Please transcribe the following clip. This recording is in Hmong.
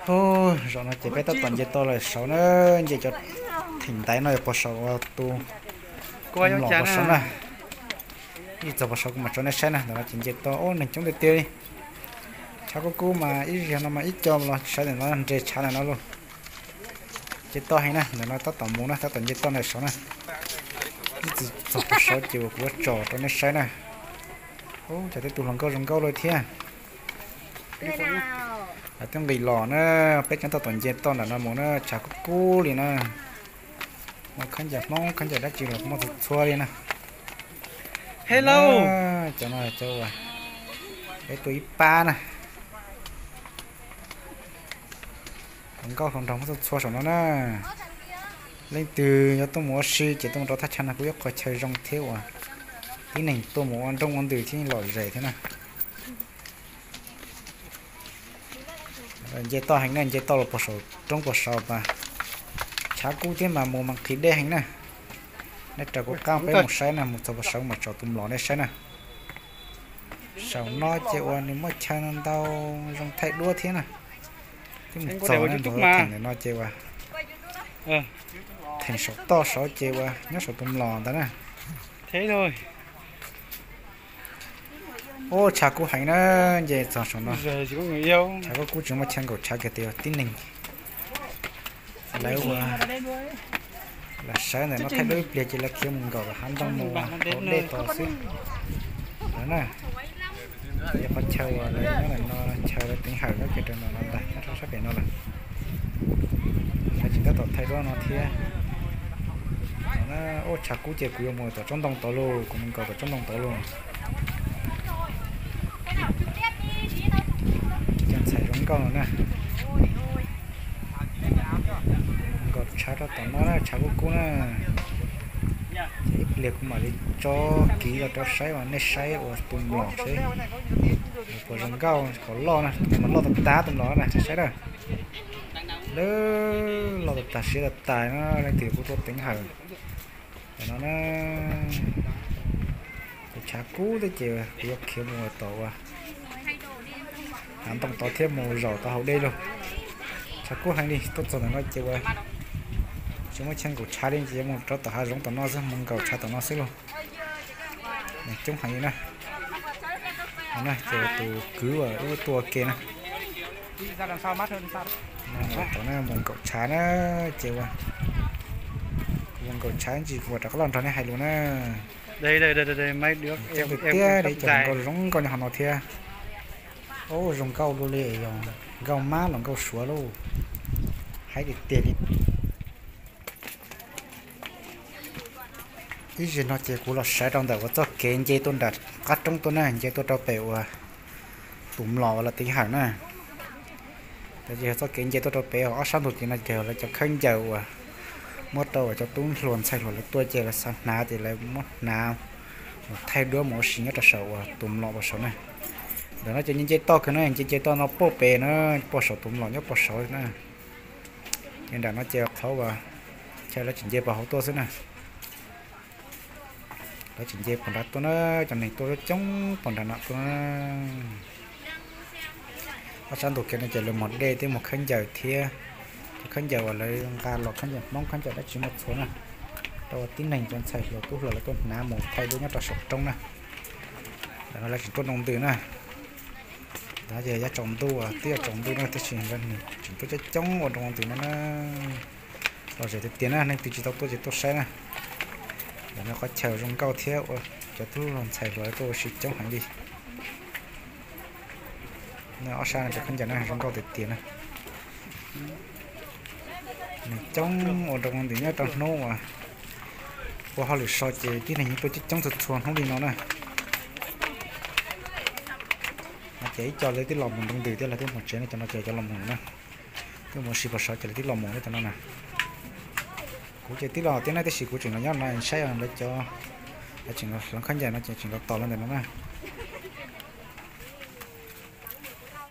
Hu, zaum no ces peb tab tom nce toj lawm saud na, nce cov theem ntaiv no yog pog saum tus, tus mlom pog saud na. Ib txog pog saud kuv mam tso nej saib na, ntawm no ces nce toj ub neeg coob tiag tiag li. Tshav kub kub mas ib zaug no mas ib co los sawv ntawm no nres tshav ntawm no lauj. Nce toj heev na, ntawm no tab tom mus na, tab tom nce toj ntawm saud na. Ib txog pog saud ces uas kuv yuav tso rau nej saib na. Ub, cov tej tus hluas nkauj zoo nkauj lawm thiab. Lawv twb nqis los na, peb tseem tab tom nce toj ntawm no mus na, tshav kub kub li na. Muaj khaub ncaws Hmoob khaub ncaws dab tsi los muaj txhua txhua li na. Hello, cov no cov uas peb tuaj ib pab na. Hluas nkauj hluas nraug muaj txhua txhua saum no na. Leej twg yuav tuaj mus ua si ces tuaj mus rau thaj chaw no kuj yog qhov chaw zoo thiab uas tib neeg tuaj mus ua nrooj ua ntws thiab lom zem thiab na. Nce toj heev na, nce toj los pog saum roob pog saud mas tshav kub thiab mas mus mas nqhis dej heev na. Nej raws kuv qab peb mus saib na, mus txog pog saud mas tso tus mlom nej saib na. Saum no ces uas nws muaj chaw ntau zoo thaij duab thiab na. Twb mus txog na, ntawm no ces uas theem saum toj saud ces uas nyob saum tus mlom ntawd na. Ub, tshav kub heev na, nce txog saum no. Tshav kub kub tsis muaj chaw nkaum tshav kiag tias tib neeg lawv ua, lam sawv ntawm no thaij duab ib pliag ces lawv khiav mus nkaum hav ntoo mus haus dej tod xwb. Lawv na, yog qhov chaw uas lawv nyob ntawm no chaw lawv teev hawm nyob kiag rau ntawm no ntag, nyob rau sab pem no lawm. Lawv tseem tab tom thaij duab no thiab. Ub, tshav kub ces kuv yuav mus tom tsob ntoo tod lauj, kuv mus nkaum tom tsob ntoo tod lauj. Cov ntxhais zoo nkauj no na. Nkaum tshav rau tom no na, tshav kub kub na. Ces ib pliag kuv mam li tso kiv los rau saib uas nej saib uas tus mlom seb puas zoo nkauj. Kom loj na, tus mlom loj tas tas tus mlom na, saib na. Lawv loj tas tas siab tas tas no, leej twg kuj tuaj teev hawm. Tam no na, ces tshav kub thiab ces kuv yuav khiav mus tom uas hav ntoo tod thiab mus zaum tau haus dej lauj. Tshav kub heev li, tuaj txog ntawm no ces uas tsis muaj chaw nkaum tshav li ces yuav mus rau tom hav zoov tom no xwb, mus nkaum tshav tom no xwb lauj. Neeg coob heev li na. Ces tus kwv uas wb tuaj ua ke na, tom na mus nkaum tshav na, ces uas kuv mus nkaum tshav ntsis kuv mam rov qab los nrog nej hais lus na. Coob tiag tiag li, cov hluas nkauj zoo nkauj nyob hauv no thiab. Ub, zoo nkauj luaj li, yog nkauj mab los nkauj suav lauj. Haib tiag tiag li. Ib zaug no ces kuv los sawv rau ntawm uas txoj kev nce tuaj nram qab roob tuaj na, nce tuaj rau pem uas tus mlom uas lawv teev hawm na. Ces yog txoj kev nce tuaj rau pem ob sab ntug kev no ces lawv cov khaub ncaws uas muab rau uas cov tub hluas ntxhais hluas lawv tuaj ces lawv xav hnav ces lawv muab hnav mus thaij duab mus ua si nyob rau saum uas tus mlom pog saud na. Ntawm no ces nce nce toj kawg na, nce nce toj no pem na, pog saum tus mlom nyob pog saud na. Ces nram no ces qhov uas chaw lawv tseem nce pog hauv tuaj xwb na. Lawv tseem nce pog nrad tuaj na, cov neeg tuaj coob pog nrad no tuaj na. Ob sab ntug kev no ces lawv muag dej thiab muag khaub ncaws thiab, cov khaub ncaws uas lawv nqa los khaub ncaws Hmoob khaub ncaws dab tsi muaj txhua na, rau tib neeg cov ntxhais hluas tub hluas lawv tuaj hnav mus thaij duab nyob rau saum roob na. Ntawm no lawv tseem tuaj nroo ntws na. Ntawm no ces yuav tsaus ntuj, twb yuav tsaus ntuj na tab sis lawv tseem tuaj coob coob ua nroo ntws no na. Lom zem tiag tiag na, leej twg tsis tau tuaj ces tuaj saib na. Ntawm no qhov chaw zoo nkauj thiab ua cov tub hluas ntxhais hluas tuaj ua si coob heev li. Ob sab no cov khaub ncaws na zoo nkauj tiag tiag na. Neeg coob ua nroo ntws nyob rau hnub uas ua hauj lwm so ces tib neeg yeej tuaj coob coob txhua txhua hnub li no na. No ces ib co lawv twb los mus nroo ntws thiab lawv twb mus tsev no, cov no ces cov los mus na. Twb mus ua si pog saud ces lawv twb los mus thiab cov no na. Kuv ces twb los thiab na tab sis kuv tseem los nyob no saib lawv cov, lawv tseem los hloov khaub ncaws no ces tseem los tos lawv ntawm no na.